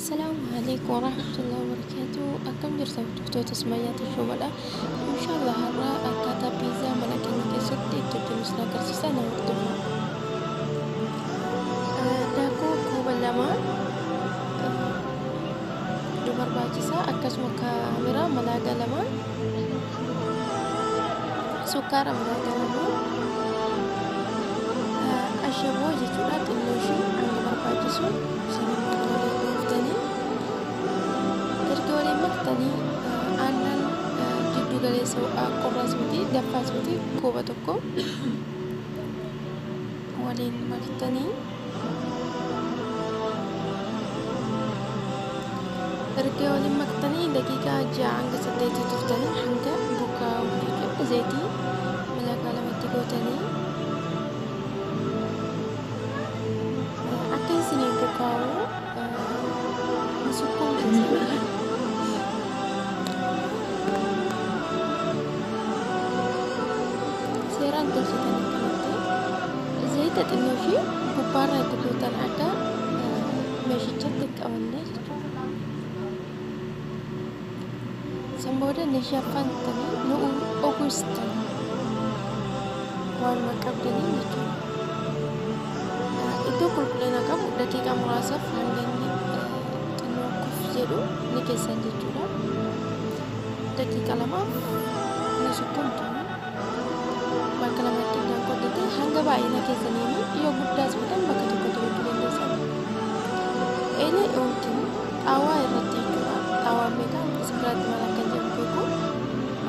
Assalaamu alaikum warahmatullahi wabarakatuh. Akkam jirtan hordoftoota Sumayyaa Tashoomadha. Inshaallah har'a akkaataa piizaa mana keenya keessatti itti hojjennu isin agarsiisa, na hordofaa. Daakuu kuuba 2 nu barbaachisa. Akkasuma kaameraa malaagaa 2, sukkaara malaagaa 2, ashaboo jechuudha, xinnoo ishii hanga barbaachisu saniin waliin dhooftanii, erga waliin maktanii, aannan jiddu galeessa, ho'aa, qorraas miti daffaas miti, kuuba 1 waliin maktanii, erga waliin maktanii daqiiqaa 6 hanga 8 turtanii hanga bukaa'u jechuudha. Zayitii malaagaa 2tti gootanii akka isinii bukaa'u ni sukkuumtu. Seeraan tolchitanii kanatti zayita xinnoo ishii gubbaarraa itti gootan akka meeshichatti hin qabanne jechuudha. San booda ni shaffantanii, ni uwwistanii waanuma qabdanii jechuudha. Iddoo qulqullina qabu daqiiqaa muraasaaf hanga inni xinnoo kuf jedhu ni keessan jechuudha. Daqiiqaa 2f ni sukkuumtu. Bakka lamatti addaan qooddatee hanga baay'ina keessaniin yoo guddaas bitan bakka tokkotti gochuu dandeessan. Eelee yookiin xaawaa irratti jechuudha. Xaawaan meeqa isin biratti maal akka jedhamu beeku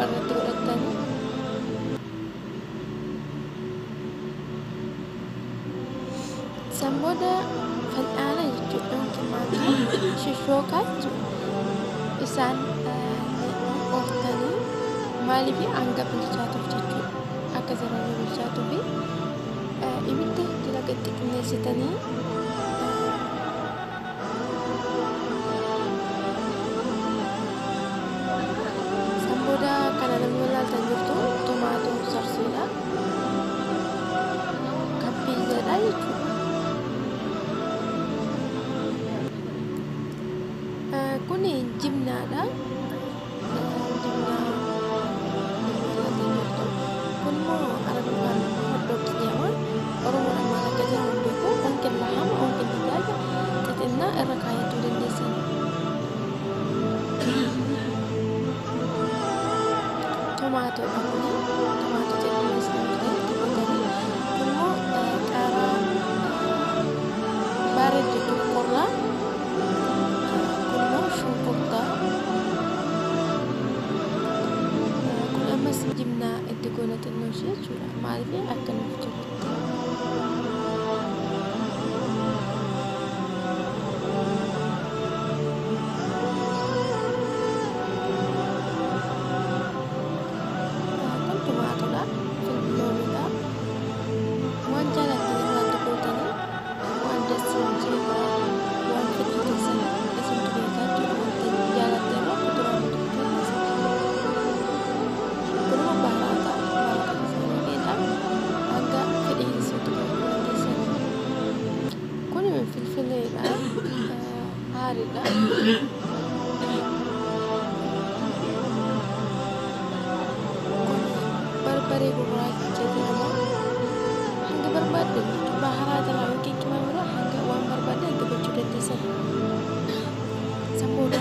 irratti godhattanii. San booda fal'aana jechuudha yookiin maankaa shishookaa jechuudha. Isaan ooftanii, maaliif, hanga bilchaatuuf jechuudha. Akka sararri bilchaatuuf ibidda jala gad xixiqqeessitanii. San booda kana namni ilaaltan jirtu tomaatoo sarsiidha. Kan piizaadha jechuudha. Kuni jibnaadha. Jibnaa namni ilaaltan jirtu. Kun immoo Arabiffaan hot dog jedhama. Oromoodhaan maal akka jedhamu hin beeku. Onkin lahama, onkin dijaaja xixinnaa irra kaayachuu dandeessan. Tomaatoodha kuni. Tomaatoo xixiqqeessitanii itti gootanii. Kun immoo qaaraa baareed jechuudha, qorraa. Kun immoo shunkurtaa. Kun ammas jibnaa itti goona xinnoo ishee jechuudha. Maaliif, akka nuuf jirutti. Kun tomaatoodha. Loomiidha. Waan jaalattan irratti gootanii, waan dassin jedhu, waan fedhii keessan isintu beekaa jechuudha. Wanta jaalattan irraa kuduraa gochuu dandeessan. Kun immoo baaraata. Baaraata isaaniidha. Hanga fedhii keessatti gochuu dandeessan. Kun filfileedha. Haariidha. Kun barbaree gurraacha jedhama. Hanga barbaaddan jechuudha. Baharaata irraa yookiin qimama irraa hanga waan barbaaddan itti gochuu dandeessan. San booda